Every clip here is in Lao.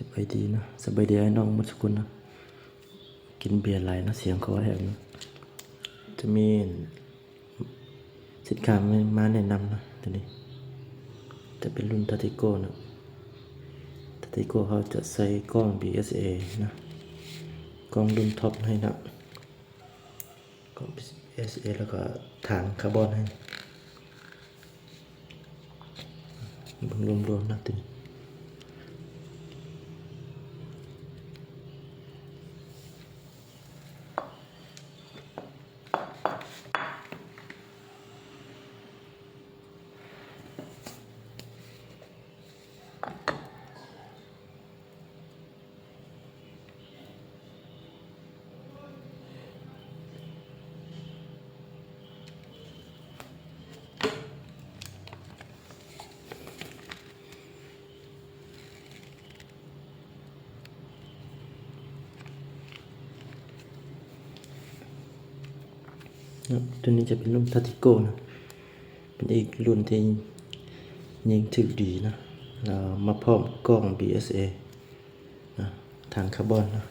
ສະບາຍດີເນາະ ສະບາຍດີອ້າຍນ້ອງໝົດທຸກຄົນເນາະ. ກິນເບຍຫຼາຍເນາະ ສຽງຄໍແຫ້ງເນາະ. ຈະມີສິນຄ້າມາແນະນຳເນາະ. ໂຕນີ້ຈະເປັນລຸ້ນທາຕິໂກເນາະ. ທາຕິໂກເຮົາຈະໃສ່ກ້ອງບີເອສເອເນາະ, ກ້ອງລຸ້ນທັອບໃຫ້ເນາະ. ກ້ອງບີເອສເອ ແລ້ວກໍຖັງຄາບອນໃຫ້ ເບິ່ງລວມໆນະ ໂຕນີ້. ໂຕນີ້ຈະເປັນລຸ້ນທາຕິໂກເນາະ, ເປັນອີກລຸ້ນທີ່ຍິງຖືກດີເນາະ, ແລ້ວມາພ້ອມກ້ອງບີເອສເອເນາະ, ຖັງຄາບອນເນາະ,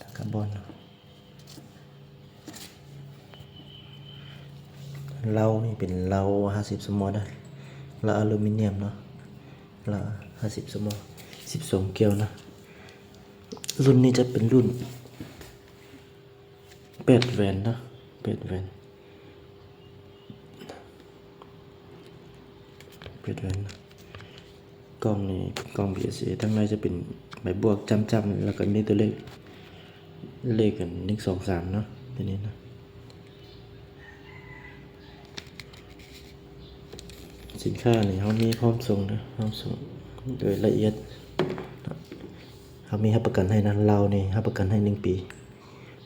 ຖັງຄາບອນເນາະ. ເລົານີ້ເປັນເລົາຫ້າສິບສະໝໍເດີ, ເລົາອາລູມີນຽມເນາະ, ເລົາຫ້າສິບສະໝໍ ສິບສອງແກ້ວເນາະ. ລຸ້ນນີ້ຈະເປັນລຸ້ນແປດແຫວນເນາະ, ແປດແຫວນ ແປດແຫວນ. ກ້ອງນີ້ເປັນກ້ອງບີເອສເອ, ທາງໃນຈະເປັນໃບບວກຈ້ຳໆ ແລ້ວກໍມີຕົວເລກ ເລກອັນ ໜຶ່ງ ສອງ ສາມເນາະ, ຕົວນີ້ເນາະ. ສິນຄ້ານີ້ເຮົາມີພ້ອມສົ່ງເນາະ, ພ້ອມສົ່ງໂດຍລະອຽດເນາະ. ເຮົາມີຮັບປະກັນໃຫ້ນະ, ເລົານີ້ຮັບປະກັນໃຫ້ໜຶ່ງປີ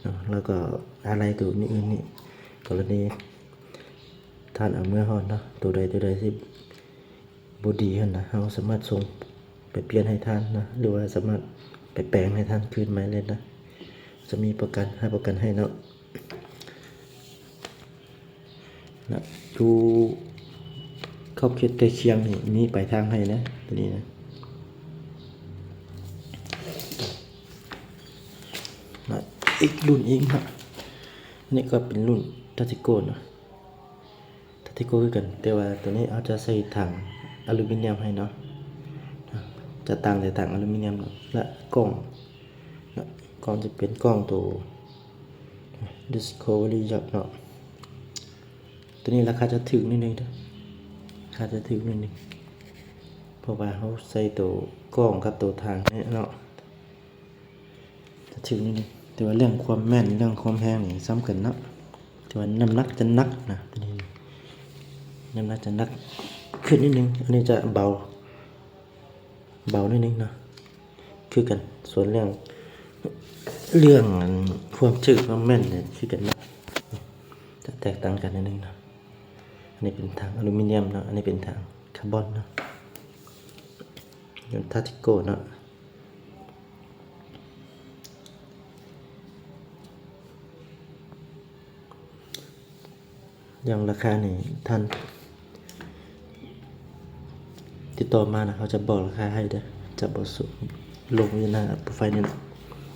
ເນາະ, ແລ້ວກໍອາໄຫຼ່ໂຕນີ້ອື່ນນີ້ ກໍລະນີທ່ານເອົາເມືອຮອດເນາະ, ໂຕໃດໂຕໃດທີ່ ບໍ່ດີຫັ້ນນະ, ເຮົາສາມາດສົ່ງໄປປ່ຽນໃຫ້ທ່ານນະ ຫຼືວ່າສາມາດໄປແປງໃຫ້ທ່ານຄືນໃໝ່ເລີຍນະ, ຈະມີປະກັນ ຮັບປະກັນໃຫ້ເນາະ. ນະ ຢູ່ຂອບເຂດໃກ້ຄຽງນີ້ມີປາຍທາງໃຫ້ນະ ຕົວນີ້ນະ. ນະ ອີກລຸ້ນອີກນະ, ນີ້ກໍເປັນລຸ້ນທາຕິໂກນະ. ທາຕິໂກຄືກັນ, ແຕ່ວ່າຕົວນີ້ເຮົາຈະໃສ່ຖັງອາລູມີນຽມໃຫ້ເນາະ, ຈະຕ່າງແຕ່ຖັງອາລູມີນຽມເນາະ. ແລະ ກ້ອງເນາະ, ກ້ອງຈະເປັນກ້ອງໂຕ Discovery ຍັກເນາະ. ຕົວນີ້ລາຄາຈະຖືກໜ້ອຍໜຶ່ງເດີ, ລາຄາຈະຖືກໜ້ອຍໜຶ່ງ ເພາະວ່າເຮົາໃສ່ໂຕກ້ອງກັບໂຕຖັງນີ້ເນາະ. ຈະຖືກໜ້ອຍໜຶ່ງ, ແຕ່ວ່າເລື່ອງຄວາມແມ່ນ ເລື່ອງຄວາມແຮງນີ້ສຳຄັນເນາະ, ແຕ່ວ່ານ້ຳໜັກຈະໜັກນະ ຕົວນີ້ ນ້ຳໜັກຈະໜັກຂຶ້ນໜ້ອຍໜຶ່ງ. ອັນນີ້ຈະເບົາ ເບົາໜ້ອຍໜຶ່ງເນາະ ຄືກັນ. ສ່ວນເລື່ອງ ເລື່ອງອັນຄວາມຖືກຄວາມແມ່ນນີ້ຄືກັນເນາະ, ຈະແຕກຕ່າງກັນໜ້ອຍໜຶ່ງເນາະ. ອັນນີ້ເປັນຖັງອາລູມີນຽມເນາະ, ອັນນີ້ເປັນຖັງຄາບອນເນາະ, ທາຕິໂກເນາະ. ຢ່າງລາຄານີ້ ທ່ານຕິດຕໍ່ມານະ, ເຮົາຈະບອກລາຄາໃຫ້ເດີ, ຈະບໍ່ສົ່ງລົງຢູ່ໜ້າໂປຣໄຟລ໌ນີ້ນະ,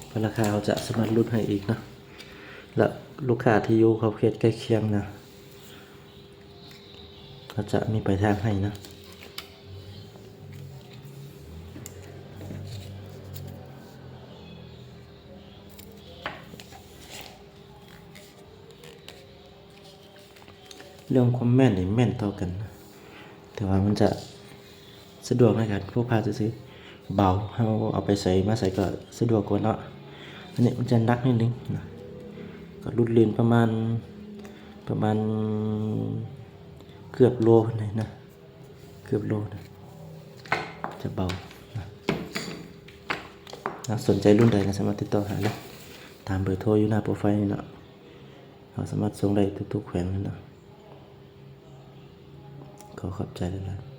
ເພາະລາຄາເຮົາຈະສາມາດຫຼຸດໃຫ້ອີກເນາະ. ແລະ ລູກຄ້າທີ່ຢູ່ຂອບເຂດໃກ້ຄຽງນະ ເຮົາຈະມີປາຍທາງໃຫ້ນະ. ເລື່ອງຄວາມແມ່ນນີ້ແມ່ນເທົ່າກັນນະ, ແຕ່ວ່າມັນຈະສະດວກໃນການພົກພາຊື່ໆ, ເບົາ ເຮົາເອົາໄປໃສມາໃສກໍສະດວກກວ່າເນາະ. ອັນນີ້ມັນຈະໜັກໜ້ອຍໜຶ່ງນະ, ກໍຫຼຸດເລີນປະມານ ປະມານເກືອບໂລພຸ້ນເດນະ, ເກືອບໂລນະ, ຈະເບົານະ. ນະ ສົນໃຈລຸ້ນໃດນະ ສາມາດຕິດຕໍ່ຫາໄດ້ຕາມເບີໂທຢູ່ໜ້າໂປຣໄຟລ໌ນີ້ເນາະ. ເຮົາສາມາດສົ່ງໄດ້ທຸກໆແຂວງເລີຍເນາະ. ຂໍຂອບໃຈຫຼາຍໆ.